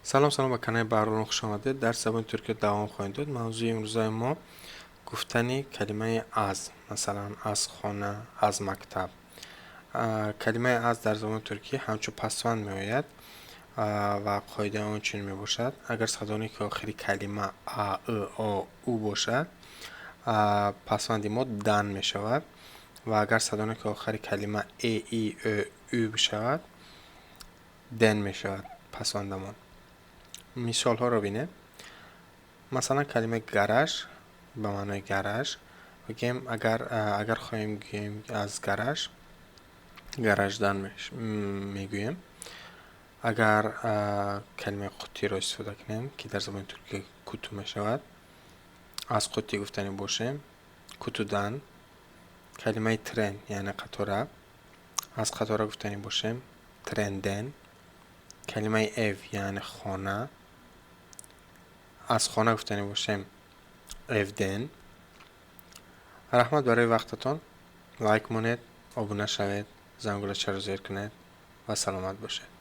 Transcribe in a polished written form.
Салом, салом, ба канали Баҳрулум хуш омадед. Дар забони туркия давом хоҳем дод. Мавзӯи имрӯзаи мо гуфтани калимаи аз, масалан, аз хона, аз мактаб. Калимаи аз дар забони туркӣ ҳамчун пасванд меояд ва қоидаи он чунин мебошад: агар садоноки охири калима а, ы, о, у бошад, пасванди мо дан мешавад ва агар садоноки охири калима э, и, ө, ӯ бишавад, ден мешавад пасвандамон. Мисолҳоро бинед. Масалан, калимаи гараж ба маънои гараж бигем, агар хоҳем гӯем аз гараж, гараждан мегӯем. Агар калимаи қуттиро истифода кунем, ки дар забони туркӣ kutu мешавад, аз қуттӣ гуфтанӣ бошем, kutudan. Калимаи tren, яъне қатора, аз қатора гуфтанӣ бошем, trenden. Калимаи ev, яъне хона, аз хона гуфтанӣ бошем, evden. Раҳмат барои вақтатон. Лайк монед, обуна шавед, зангулачаро зер кунед ва саломат бошед.